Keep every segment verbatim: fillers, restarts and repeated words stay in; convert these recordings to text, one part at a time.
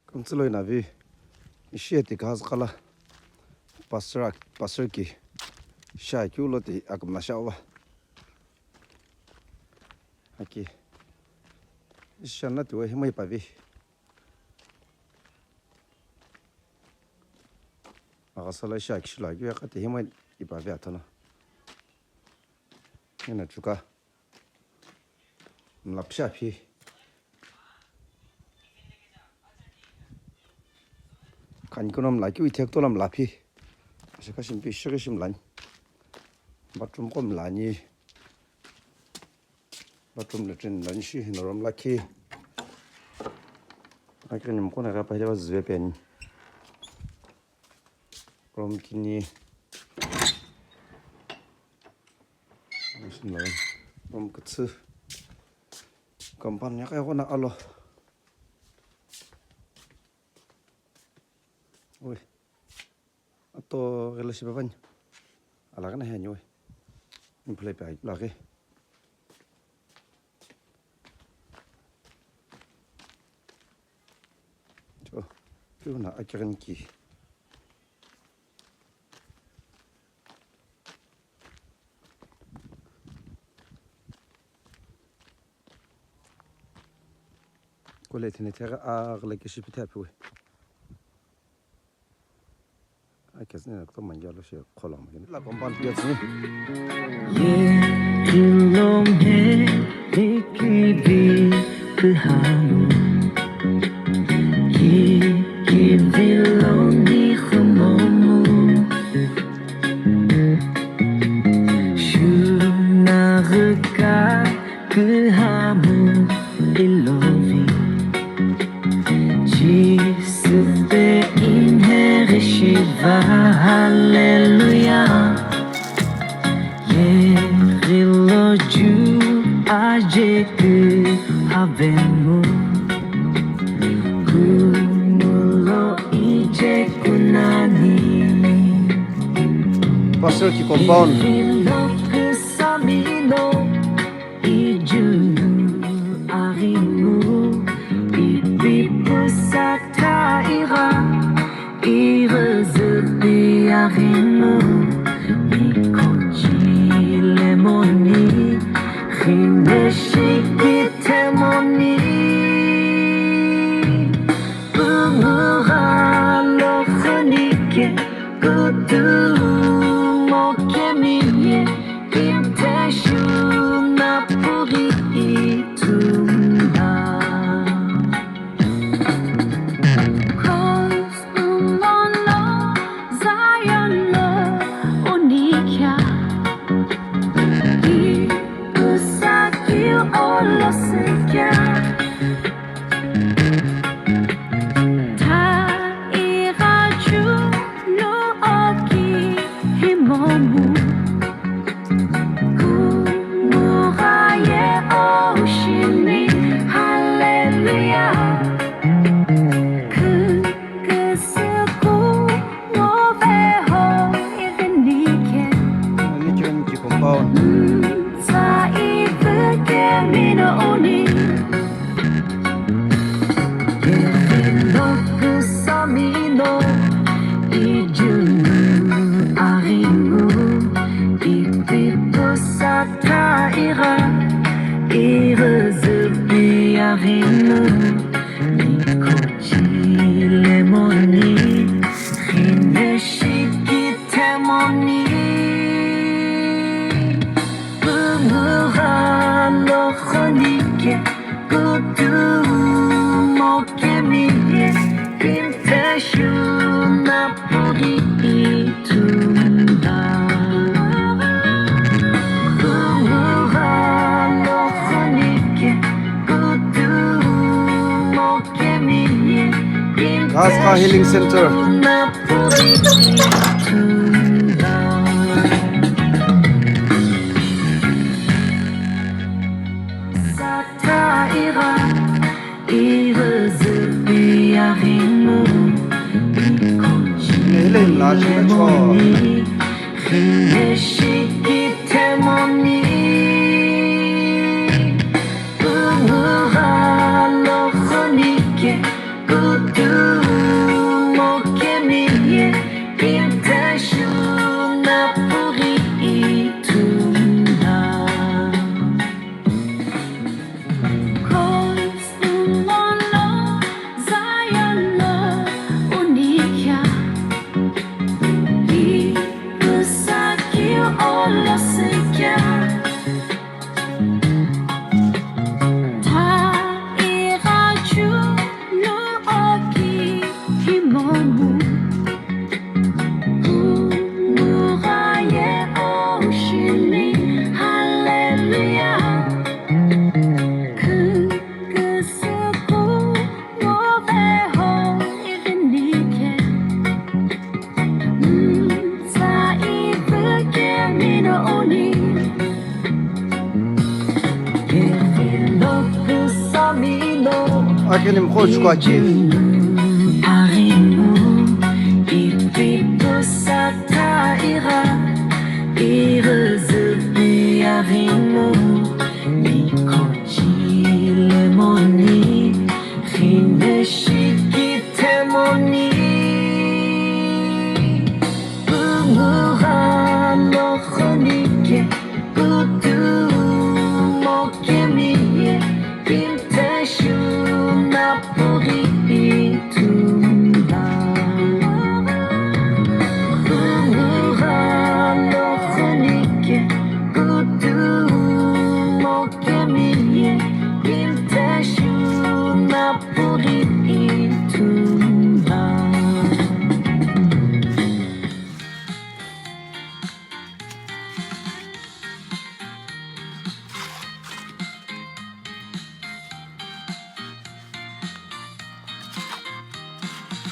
Kümtsü lo inavi ishi eti ghazü qala pastor ak-, pastor ki shi akeu lo ti akümla shi ava. Aki ishi ana tiwe himo ipavi. Aghasa la ishi akishu lo akeu aqati himo ipavi athono. Ena chuka. Mlaphi aphi. Khani kuno mlakeu ithekutolo mlaphi. Shikha shimpi shikha shimlani. Bathroom qo mlani. Bathroom latrine mlani shi hino room lakhi. Akini mkona gha pahile va züve peni. Room kini. Room kütsü. Compound ya kaya kona alo. Oi. Ato gelo shi bavani. Ala gana hani oi. Ni phulai pe ai laghi. Cho, keu na akighini ki. Kule thine theghi aghile kishi pithe aphiwe. Akesne kutomo mangi alo shi kholo mangi. La compound piatsuni. Ye kilo me rikivi kuhamu. Ki kivi lo ni khumomu. Shuna ghuka kuhamu ilovi. Jisü pe inheri shiva, hallelujah. Ye ghilo ju aje kuhavemu. Kumulo ije kunani. Pastor ki compound. Ghilo kusamino. Ijunu arimu, ipipu sata ira, irüzüpi arimu, ikochi lemoni, rineshiki temoni. Pumura lokhonike, kutu mokemiye, kimteshu na puri itumba. Kos umono Zion lo unikia, i usaki olosekia. Ta ira ju no oki himomu. Kumughaye oshini, hallelujah. Kukesiku ngoveho irinike. Nichon ki compound. Sa ivuke mino uni. Irinok samino ijunu arimu. Ipipu sata ira, irüzüpi arimu. Ikochi lemoni, rineshiki temoni. Pumura lokhonike, kutu mokemiye, kimteshu na puri itumba. Pumura lokhonike, kutu mokemiye, Gazka Healing Center. Nimqo chukwachi. Arimu, ipi pusa ta ira, irüzüpi arimu, mikochi lemoni, khine shiki temoni. Umura lokhonike, kutu mokemiye, pinte shuna puri itumba. Umura lokhonike, kutu mokemiye, pinte shuna puri itumba.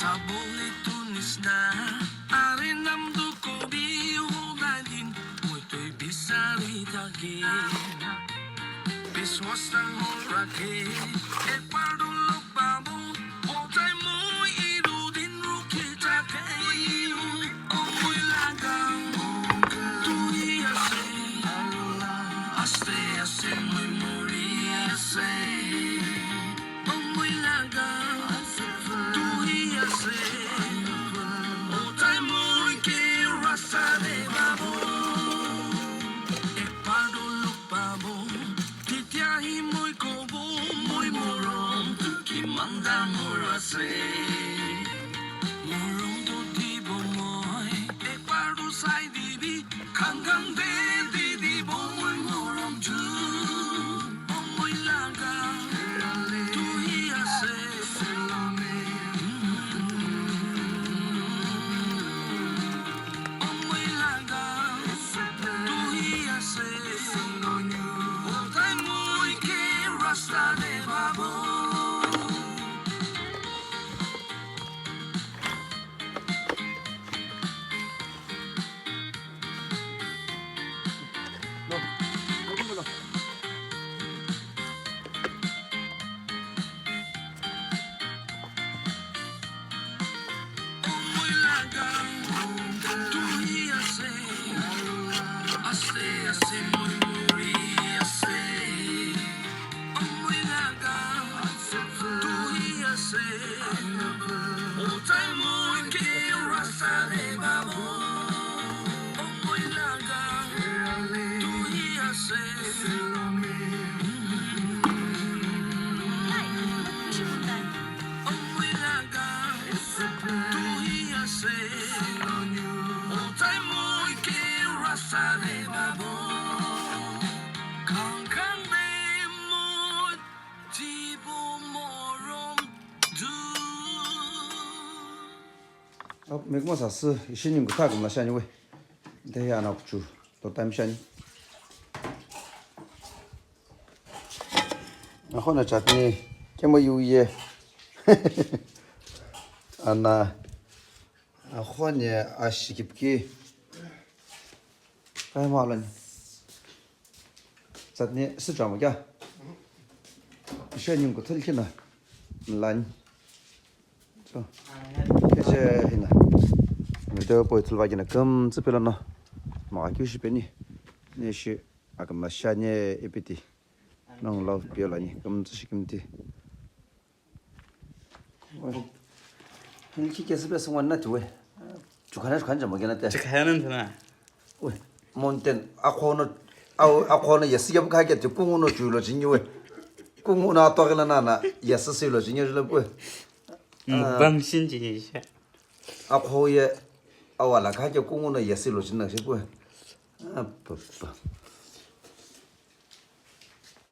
Sabolitu nisna, arinam dukobi hodadin, mutui bisari dagi. Biswas tangorake, ekbar dolo babo, otai moi irudin ruki take. Omoi laga, tu hi ase, aste aste moi mori ase. Omoi laga, tu hi ase, otai moi ke rasta de babo. Ekbar dolo babo, titia hi moi kobo, moi morom tu ki manda mora se. Morom tu dibo moi, ekbar tu sai dibi, kang kang de di dibo moi morom tu. Omoi laga, tu hi ase. Omoi laga, tu hi ase. Otai moi ke rasta de babo. Mekmo sasü ishi ningu kha kümla shani we. Dehi ana kuchu to time shani. Akhona chutney kemo yu ye. Ana akhone ashikipki. Kai ma lani. Chutney sü chamo kya? Ishi ningu thil kina. Lani. So, keche hina. Mete poi thulva kina kümtsü pelo no. Maka kyu shi peni. Ne shi akümla shani epiti. Nong love pio lani kümtsü shi kümti. Hini ki kesi pe sungwa na tuwe. Chukana chukana jamo kena te. Chukana na. Ui, mountain, akhono, au, akhono yesi yapu kha kete kungu no chulo chingiwe. Kungu no atogela nana, yesi silo chingi jule pue. Mukbang shin chingi sha. Akho ye, awala kha ke kungu no yesi lo chinna shi pue. Apapa.